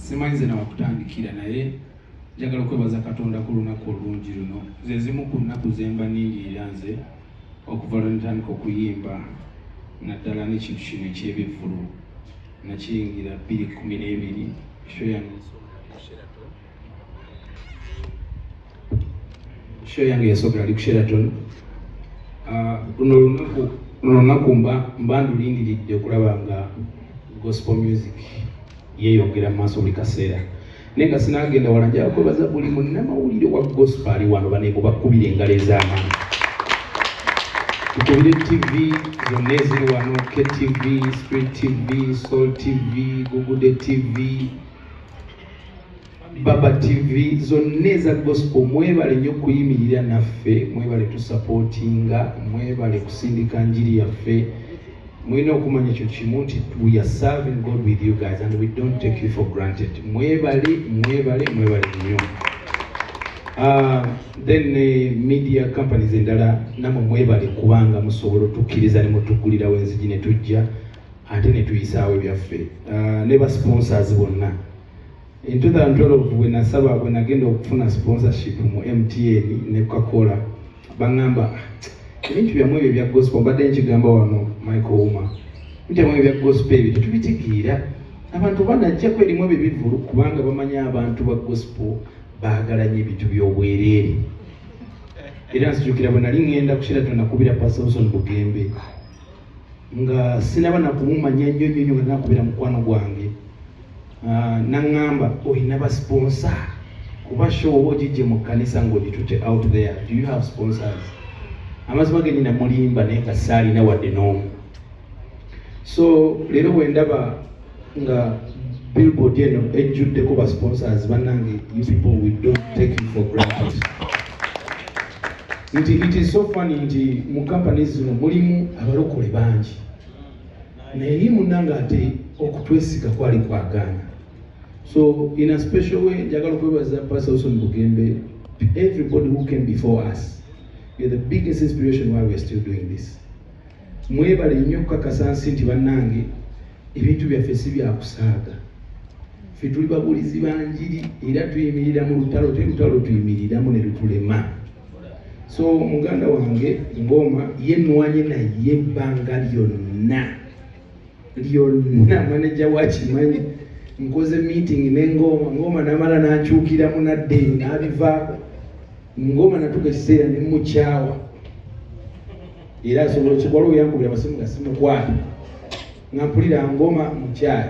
Simanyi ze nawakutandikira, naye njagala okwebaza Katonda ku lunaku olungi luno. Ze zimu ku nnaku ze mba nnindirira nze okuva lwe ntandika okuyimba, naddala n'ekintu kino eky'ebivvulu. Nakiyingira 2012, show yange esookera Sheraton. Show yange yasookera ali ku Sheraton. Luno lunaku mba ndulindiridde okulaba nga gospel music yeeyongera mu maaso buli kaseera. Naye nga sinagenda wala, njagala kwebaza buli munnamawulire wa gospel ali wano. Baneebo bakubira engalo ez'amaanyi. Tukubire TV zonna eziri wano: KTV, Street TV, Soul TV, Gugude TV, Baba TV, zonna eza gospel. Mwebale nnyo okuyimirira naffe, mwebale tusupportinga, mwebale kusindika njiri yaffe. Mulina okumanya ekyo kimu nti we are serving God with you guys and we don't take you for granted. Mwebale, mwebale, mwebale nnyo. Then media companies endala namwe mwebale, kubanga musobola otukkiriza ne mutuggulirawo enzigi ne tujja ate ne tuyisaawo ebyaffe. Ne ba sponsors bonna. In 2012 bwe nasaba, bwe nagenda okufuna sponsorship mu MTN ne Coca-Cola, baŋŋamba, "Ebintu byammwe ebyo ebya gospel," mbadde nkigamba wano Michael Uma, "ebintu byammwe ebya gospel ebyo tetubitegeera. Abantu banajjako erimu ebyo bivulu," kubanga bamanyi abantu ba gospel baagala nnyo ebintu by'obwereere. Era nzijukira bwe nali ŋŋenda ku Sheraton, nakubira Pastor Wilson Bugembe nga sinaba nakumumanya nnyo nnyo nnyo, nga nakubira mukwano gwange. Naŋŋamba, "Olina ba sponsor? Kuba show oba ogijje mu kkanisa ng'ogitutte out there, do you have sponsors?" Amazima gennyini namulimba, naye nga saalina wadde n'omu. So leero bwe ndaba nga billboard eno ejjuddeko ba sponsors, bannange, you people, we don't take you for granted. Nti it is so funny nti mu companies zino mulimu abalokole bangi, naye munnange ate okutwesiga kwali kwagaana. So in a special way njagala okwebaza Pastor Wilson Bugembe, everybody who came before us. You're the biggest inspiration why we're still doing this. Mwebale nnyo okukakasa nsi nti bannange, ebintu byaffe si byakusaaga. Ffe tuli babulizi ba njiri era tuyimirira mu lutalo, te lutalo tuyimiriramu ne lutulema. So muganda wange Ngoma ye nwanye naye ebbanga lyonna lyonna, manager wakimanyi. Nkoze meeting ne Ngoma, Ngoma namala nankyukiramu nadde n'abivaako. Ngoma natuka ekiseera ne mukyawa, era asobola waliwo yankubira amasimu nga simukwata, nga mpulira Ngoma mukyayi,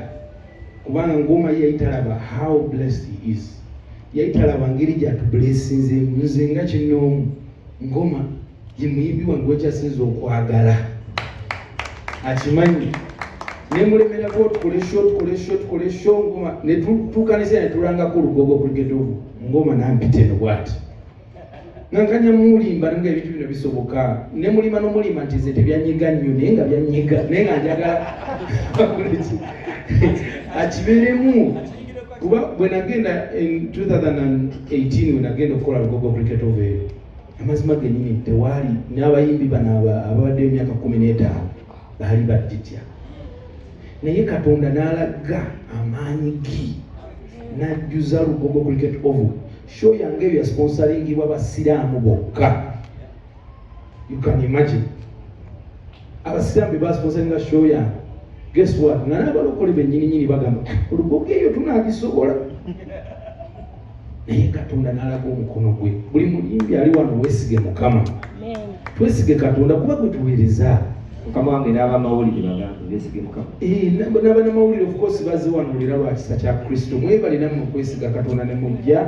kubanga Ngoma ye yali talaba how blessed he is, yali talaba ngeri gyatublessinzeemu. Nze nga kinoomu, Ngoma ye muyimbi wange wekyasinza okwagala, akimanyi. Nemulemerako, tukole show, tukole show, tukole show. Ngoma netutuukanisa netulangako Olugogo Cricket Oval. Ngoma nampita eno bwati nga nkanya mulimba nga ebintu bino bisoboka, nemulima nomulima nti nze tebyanyiga nnyo, naye nga byanyiga, naye nga njagala akibeeremu. Kuba bwe nagenda in 2018, bwe nagenda okukola Lugogo Cricket Oval eyo, amazima gennyini tewaali n'abayimbi bano ababaddeyo emyaka 15 baali badditya, naye Katonda n'alaga amaanyi ge n'ajjuza Lugogo Cricket Oval. Show yange eyo yasponsoringibwa basiraamu bokka. You can imagine, abasiraamu be basponsoringa show yange. Guess what, nga n'abalokole bennyininyini bagamba, "Olugogo eyo tunaagisobola?" Naye Katonda n'alaga omukono gwe. Buli muyimbi ali wano, weesige Mukama, twesige Katonda kuba gwe tuweereza. Mukama wange, n'abamawulire bagambe beesige Mukama. Eh, n'abanamawulire of course baziwanulira lwa kisa kya Kristo. Mwebale nammwe okwesiga Katonda ne mujja.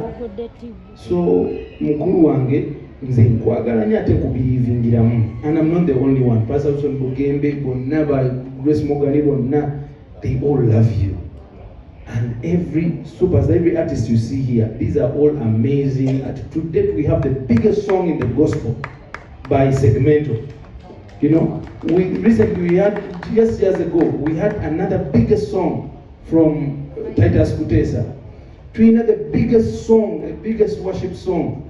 So mukulu wange, nze nkwagala nnyo ate nkubelievingiramu, and I'm not the only one. Pastor Wilson Bugembe, bonna ba Grace Morgan bonna, they all love you, and every superstar, every artist you see here, these are all amazing. At to date we have the biggest song in the gospel by Segmento. We recently, we had, just years ago, we had another biggest song from Titus Kutesa. Tulina the biggest song, the biggest worship song,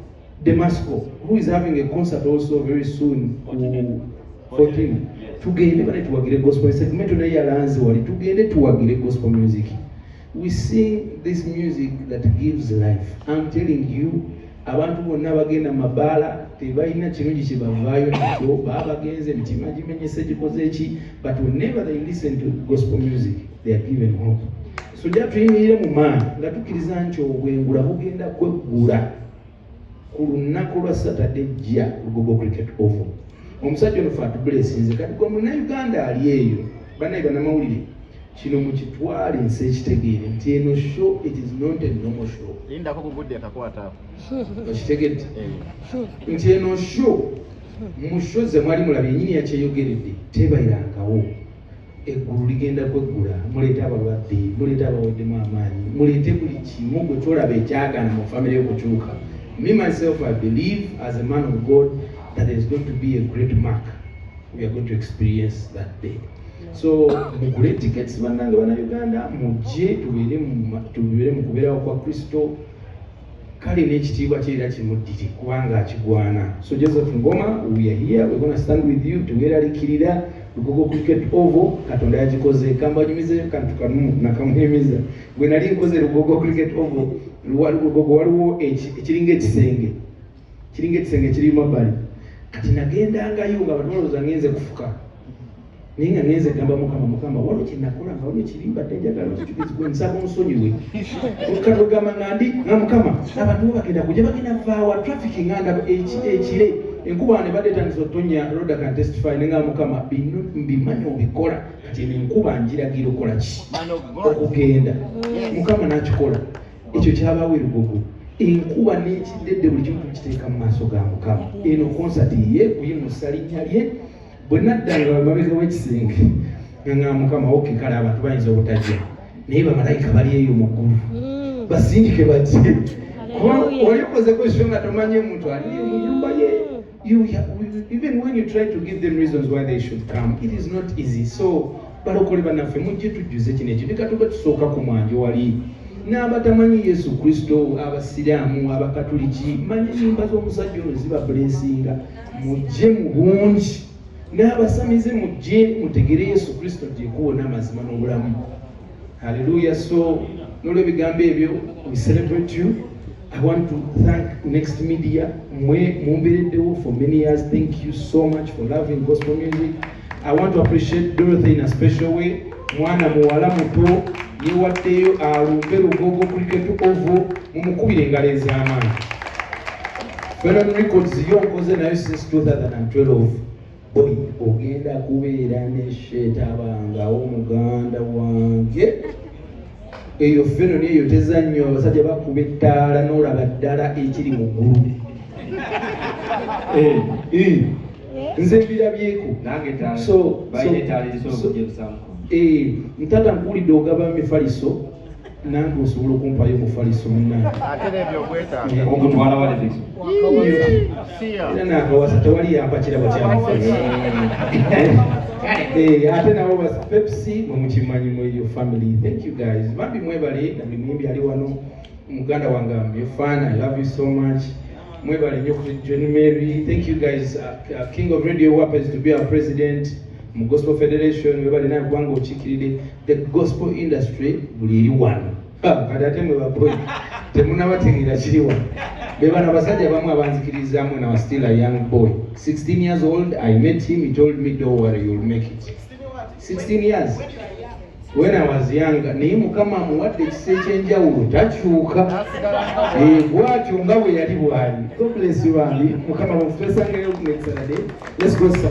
Damasco, who is having a concert also very soon. 14. Tugende bane tuwagire gospel. Segmento naye yalanze wali, tugende tuwagire gospel music. We sing this music that gives life. I'm telling you, abantu bonna bagenda mu mabaala tebalina kirungi kyebavaayo nakyo, baba bagenze emitima gimenyese, gikoze eki, but whenever they listen to gospel music, they are given hope. So ja tuyimirire mu maanyi nga tukkiriza nti obwengula bugenda kweggula ku lunaku lwa Saturday ejja, Lugogo Cricket Oval. Omusajja ono fe atublessinze. Kati gwe Munnayuganda ali eyo, bannaye bannamawulire, kino mukitwale ensi ekitegeere nti eno show, it is not a normal show. Lindako kugudde akakwata ako. Okitegedde nti eno show, mu show ze mwali mulabye, nyini yakyeyogeredde, tebayirangawo. Eggulu ligenda kweggula, muleete abalwadde, muleete abaweddemu amaanyi, muleete buli kimu gwe kyolaba ekyagaana mu famire y'okukyuka. Me myself, I believe as a man of God that there is going to be a great mark we are going to experience that day. So mugule tickets, bannange Bannayuganda, mujje tubeere mu kubeerawo kwa Kristo. Kale n'ekitiibwa kye era kimuddire kubanga akigwana. So Joseph Ngoma, we are here, we're gonna stand with you. Teweeralikirira. Lugogo Cricket Oval, Katonda yagikoze. Kambanyumize kantu kamu nakamunyumiza. Bwe nali nkoze Lugogo Cricket Oval, Lugogo waliwo ekiringa ekisenge, kiringa ekisenge kiri mabbali. Kati nagendangayo nga abantu balowooza ngenze kufuka, naye nga ngenze gamba Mukama, "Mukama, waliwo kyenakola nga waliwo kibi, mbadde njagala okikizibwe, nsaba onsonyiwe." Kati ogamba nga ndi nga Mukama, abantu bo bagenda kujja, bagenda vaawa, traffic nga ndaba ekire, enkuba ne badde etandise otonya. Roda can testify. Ne nga Mukama, bino mbimanyi obikola, kati eno enkuba njiragira okola ki? Man of God. Okugenda. Mukama n'akikola. Ekyo kyabaawo erugogo, enkuba n'ekiddedde, buli kimu tukiteeka mu maaso ga Mukama. Eno konsati ye kuyimusa linnya lye. Bwe naddanga mabega w'ekisenge nga nga Mukama, okay, kale abantu bayinza obutajja, naye bamalayika bali eyo mu ggulu, basindike bajje. Kuba Hallelujah. oli okozeko show nga tomanyi omuntu ali mu nyumba ye. Even when you try to give them reasons why they should come, it is not easy. So balokole bannaffe, mujje tujjuze kino ekibika. Tuba tusooka ku mwanjo wali n'abatamanyi Yesu Kristo, Abasiraamu, Abakatuliki, manyi ennyimba z'omusajja ono ziba blessinga. Mujje mu bungi, n'abasamize mujje mutegere Yesu Kristo gyekuwo n'amazima n'obulamu. Haleluya. So n'olwebigambo ebyo, we celebrate you. I want to thank Next Media. Mwe mumbeereddewo for many years. Thank you so much for loving gospel music. I want to appreciate Dorothy in a special way. Mwana muwala muto yewaddeyo alumbe Lugogo Cricket Oval, mumukubire engalo ez'amaanyi. Fenon Records yo nkoze nayo since 2012. Boy, ogenda kubeera ne sheetabangawo muganda wange. Eyo Fenon eyo tezannyo, abasajja bakuba ettaala n'olaba ddala ekiri mu ggulu. Eh, nze mbirabyeko. Nange ttaala balina ettaala ezisobola okujja ebusanko. Eh, ntata nkuwulidde ogaba mifaliso, nange osobola okumpayo omufaliso, munnange. Ate n'ebyo ogwetaaga. Ogutwala wa Levixone? Siya. Era nakawasa tewali yampa kirabo kya mufaliso. Eh, ate nabo ba Pepsi mwemukimanyi mu your family. Thank you guys, bambi mwebale. Na buli muyimbi ali wano, muganda wange, am your fan, I love you so much. Mwebale nnyo. Ku John Mary, thank you guys. King of Radio, who happens to be our president mu Gospel Federation, webale naye kubanga okiikiridde the gospel industry buli eri wano. Ah, kati ate mwe baboy temunabategeera kiri wano. Be bano abasajja abamu abanzikirizaamu when I was still a young boy, 16 years old. I met him, he told me, "Don't worry, you'll make it." 16 years when I was young. Naye Mukama amuwadde ekisa ekyenjawulo, takyuka. Eh, bw'atyo nga bwe yali bw'ali. God bless you, bambi. Mukama mufesangeyo next Saturday. Let's go.